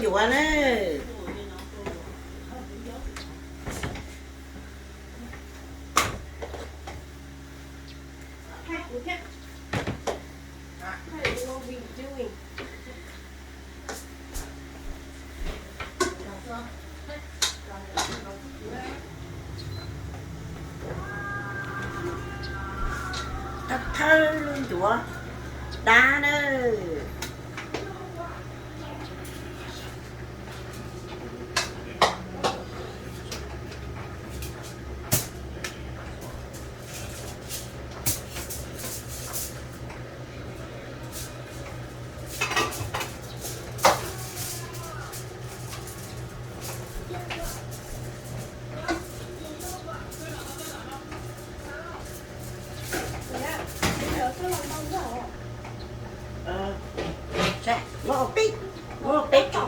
Ncuav na. Thawj thawj lub ncuav dab na. Muab peb, muab peb tso.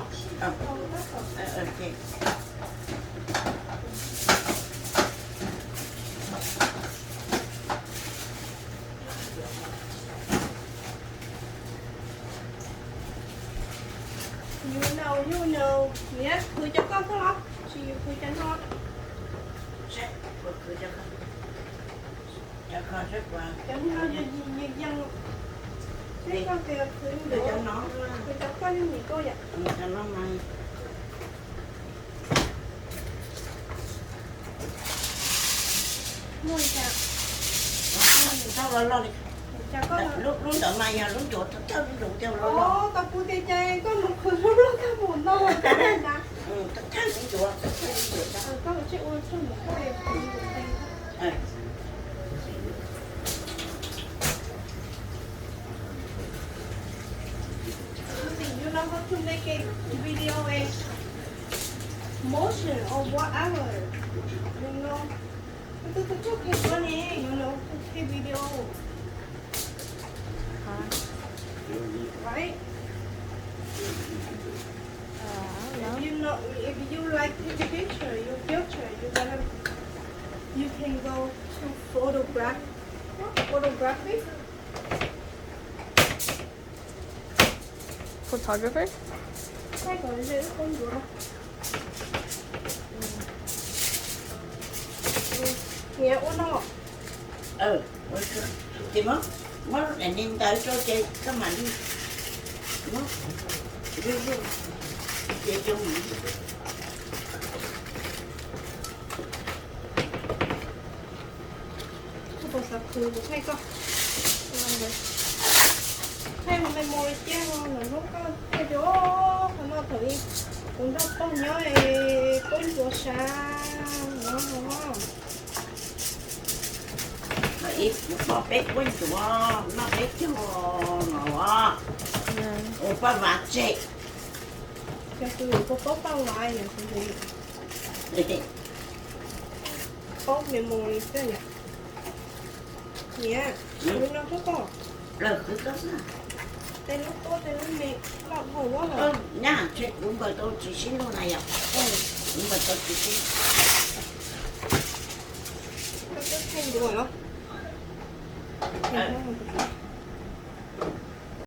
Yus no, yus no, niam, khwv cov koj xwb los tsis yus khwv cov no? Cov no yog yeej, seb koj tias khwv ntawd, khwv cov koj yeej nim koj yom. Muaj li cas? Thauj los loj li. Cas koj, lub ntawd mas yog lub ncuav thawj lub ncuav thiaj loj loj. Tau kuv tias cas koj mus khwv lub loj tag mus no na. Thawj lub ncuav, thawj lub ncuav. Koj mus tseem ua tsuag mus koj es khwv ncuav tes. Tus tim you know how to make a video, a motion or whatever, you know. Tus tus tsuag kheej ua ne, you know, to take video. Right? If you know, if you like take a picture, you filter, you gotta, you can go to photograph, photography. Photographer? Thaij kom ze wb khaub ncuav. Niam ua no. Ces muab, muab daim niag ntawd rau ces koj mam li muab zuj zuj ces zoo. Koj puas xav khwv kuv thaij koj? Thaij ua memory thiab, lwm hnub koj thaij tias qhov no thaum ub kuv nrog pog nyob es khaub ncuav sav no. Ib pog peb khaub ncuav noj peb caug no, ua paj vav tseg. Cov tus kua paub paj vav, paub memory xwb. Niam, khwv no koj pom, lawv khwv koj xwb. Tej lub pob tej lub me loj dhau los. Nyab, ntshe kuv npawb tau tsis sib luag na yom. Kuv npawb tau tsis sib. Koj twb thaij ntua los.